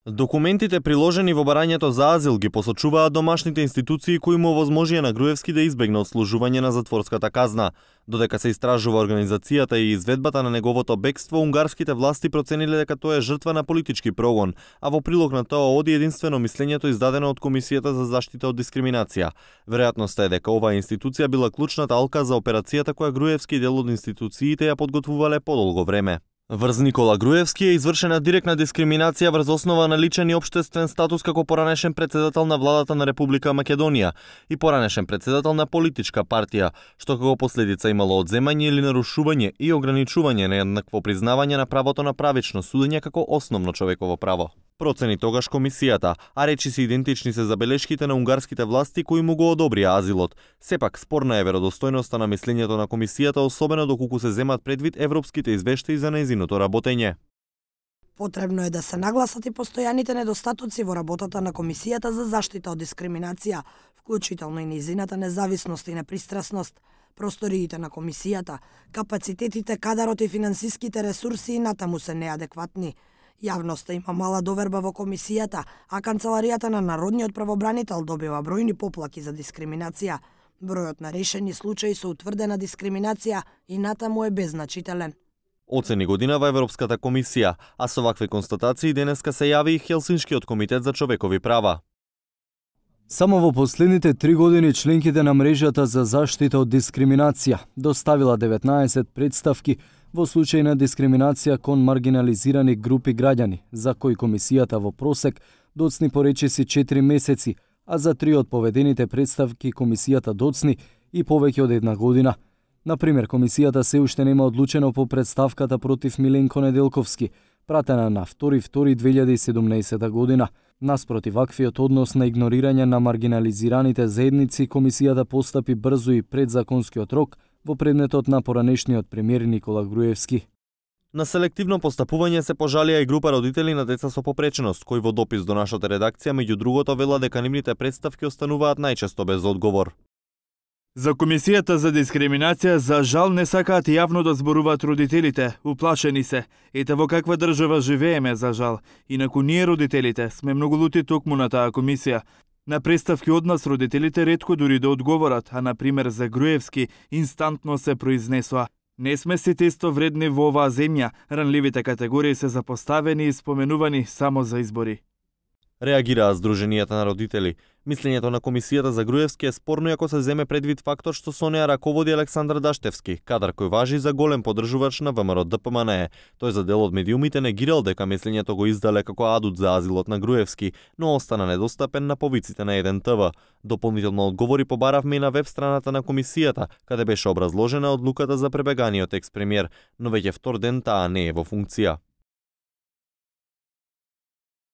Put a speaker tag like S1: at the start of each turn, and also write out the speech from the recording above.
S1: Документите приложени во барањето за азил ги посочуваат домашните институции кои му овозможија на Груевски да избегне одслужување на затворската казна. Додека се истражува организацијата и изведбата на неговото бегство, унгарските власти процениле дека тоа е жртва на политички прогон, а во прилог на тоа оди единствено мислењето издадено од Комисијата за заштита од дискриминација. Веројатноста е дека оваа институција била клучната алка за операцијата која Груевски и дел од институциите ја подготвувале подолго време. Врз Никола Груевски е извршена директна дискриминација врз основа на личен и општествен статус како поранешен председател на владата на Република Македонија и поранешен председател на политичка партија, што како последица имало одземање или нарушување и ограничување на еднакво признавање на правото на правично судење како основно човеково право. Процени тогаш комисијата, а речиси идентични се забелешките на унгарските власти кои му го одобрија азилот. Сепак спорна е веродостојноста на мислењето на комисијата, особено доколку се земат предвид европските извештаи за нејзиното работење.
S2: Потребно е да се нагласат и постојаните недостатоци во работата на Комисијата за заштита од дискриминација, вклучително и нејзината независност и непристрасност, просториите на комисијата, капацитетите, кадарот и финансиските ресурси и натаму се неадекватни. Јавноста има мала доверба во комисијата, а канцеларијата на Народниот правобранител добива бројни поплаки за дискриминација. Бројот на решени случаи со утврдена дискриминација и натаму е беззначителен.
S1: Оцени годинава Европската комисија, а со вакви констатации денеска се јави и Хелсиншкиот комитет за човекови права.
S3: Само во последните 3 години членките на мрежата за заштита од дискриминација доставила 19 представки во случај на дискриминација кон маргинализирани групи граѓани, за кои комисијата во просек доцни по речиси 4 месеци, а за 3 од поведените представки комисијата доцни и повеќе од 1 година. Например, комисијата се уште нема одлучено по представката против Миленко Неделковски, пратена на 2.2.2017 година. Наспроти ваквиот однос на игнорирање на маргинализираните заедници, комисијата постапи брзо и пред законскиот рок во предметот на поранешниот премиер Никола Груевски.
S1: На селективно постапување се пожалија и група родители на деца со попреченост, кои во допис до нашата редакција меѓу другото вела дека нивните представки остануваат најчесто без одговор.
S4: За Комисијата за дискриминација за жал не сакаат јавно да зборуваат родителите, уплашени се. Ете во каква држава живееме за жал. Инаку ние родителите сме многу лути токму на таа комисија. На представки од нас родителите ретко дури да одговорат, а на пример за Груевски инстантно се произнесоа: "Не сме сите исто вредни во оваа земја, ранливите категории се запоставени и споменувани само за избори."
S1: Реагираа Сдруженијата на родители. Мислењето на комисијата за Груевски е спорно ако се земе предвид фактот што со неа раководи Александар Даштевски, кадар кој важи за голем поддржувач на ВМРО ДПМНЕ. Тој за дел од медиумите негирал дека мислењето го издале како адут за азилот на Груевски, но остана недостапен на повиците на 1 ТВ. Дополнително одговори побаравме и на веб страната на комисијата, каде беше образложена одлуката за пребеганиот екс-премиер, но веќе втор ден таа не е во функција.